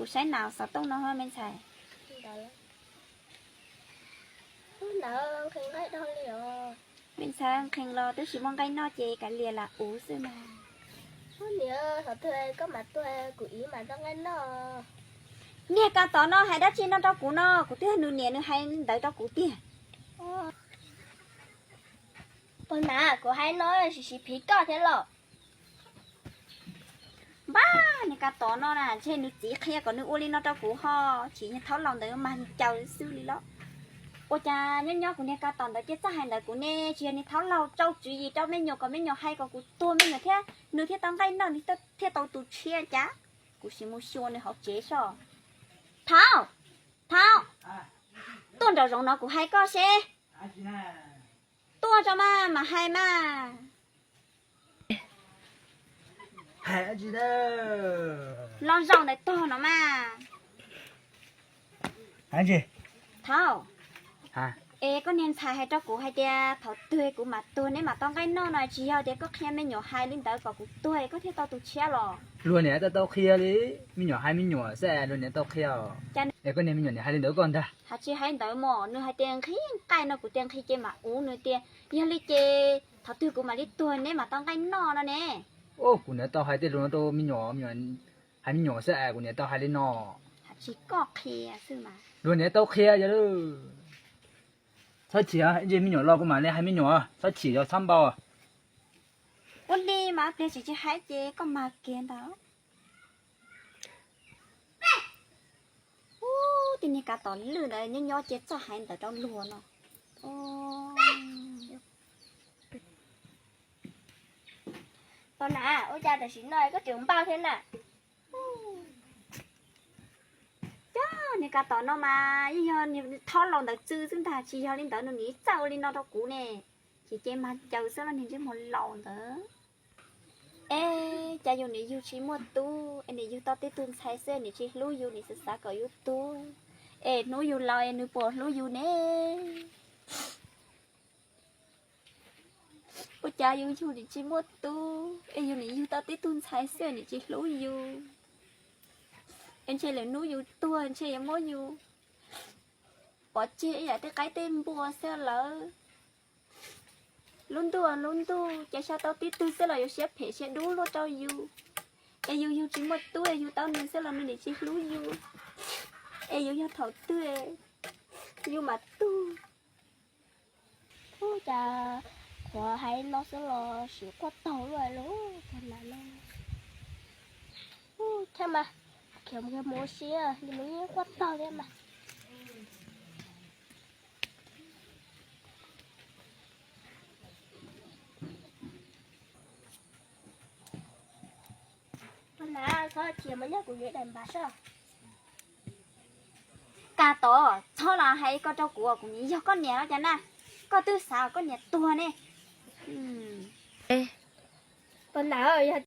Kuv saib nas xov tooj no me ntxhais. Me ntxhais nqhis los twb tsis muaj nqaij noj ces kav liam lam ua xwb mas. Niag Ka Tod no hais dab tsi no rau kuv no, kuv twb nws niam nws hais li ntawd rau kuv tiag. Pog na, kuv hais no sim sim phiv koj thiab los? Npab, niag Ka Tod no na, ntshe nws txiv qhia kom nws ua li no rau kuv ho, tsis yog thaub laus ntawd mas ncaws xwb li los. Ua cas nyob nyob kuv niag Ka Tod ntawd thiaj txawj hais ntawd kuv ne, tsis yog niag thaub laus rau tswv yim rau me nyuam kom me nyuam hais kom kuv tuag me nyuam thiab nws thiaj tau nqaij noj nws thiaj tau tus tshiab cas. Kuv sim mus xyuas nws hauv tsev soj. Thaub, thaub, tuaj nraum zoov no kuv hais koj seb. Tuaj tso mas mas hais mas. Los zaum ntawm tog no mas. Thaub, es koj niag ntxhais hais rau kuv hais tias thaum twg kuv mam tuag neb mam tau nqaij noj no, tsis yog tias koj qhia me nyuam hais li ntawd kom kuv tuag koj thiaj tau tus tshiab los? Luag niam tau tau qhia li, me nyuam hais me nyuam xwb, luag niam tau qhia. Es koj niag me nyuam niam hais li ntawd koj ntag? Hais tsis hais ntawd mas nws hais tias nqhis nqaij no kuv tias nqhis ces mam ua, nws tias yog li ces thaum twg kuv mam li tuag neb mam tau nqaij noj no ne. Kuv niam tau hais tej lus no rau me nyuam, hais me nyuam xwb es kuv niam tau hais li no. Tsis koj qhia xwb mas. Luag niam tau qhia yog. Txhob chim, ib ntsis me nyuam los kuv mam li hais me nyuam, txhob chim yog txhob npau. Ua li mas pliag tsis tsis hais ces koj mag kiag ntag. Ub, tej niag Ka Tod lwj ntawd nyob nyob ces txawj hais ntawd rau luag no. Pog na, ua cas tam sim no koj tseem npau thiab na? Cov niag Ka Tod no mas yeej yog niag thaub laus ntawd txwj xwb ntag, tsis yog li ntawd nws nim txawj ua li no rau kuv ne. Ces ces mag caws xwb los niag ntsej muag laus ntawd. Es cas yus nim yug tsis muaj tub es nim yug tau tib tug ntxhais xwb nim tsis hlub yus, nim xav xav kom yus tuag. Es hnub yus laus es nws puas hlub yus ne? Ua cas yus yug nim tsis muaj tub es yus nim yug tau tib tug ntxhais xwb nim tsis hlub yus? Es ntshe lwm hnub yus tuag ntshe yuav muab yus pov tseg ib yam tej qaib tej npua xwb lawm. Lub ntuj lub ntuj, ces xyov tau tib tug xwb los yuav siab phem siab dub luaj rau yus. Es yus yug tsis muaj tub es yug tau nws xwb los nws nim tsis hlub yus. Es yus yog thaum twg yus mam tuag? Ub, cas qhuav hais no xwb los sim quaj taug luaj li cas na no. Ub, chab mas, khiav mus ua si, nws yeej quaj taug thiab mas. Txhob chim mas nyob kuv yuav daim npav soj. Ka Tod, txhob los hais ko rau kuv, kuv nim yog koj niam los cas na. Koj twb xav koj niam tuag ne. Tus na, yog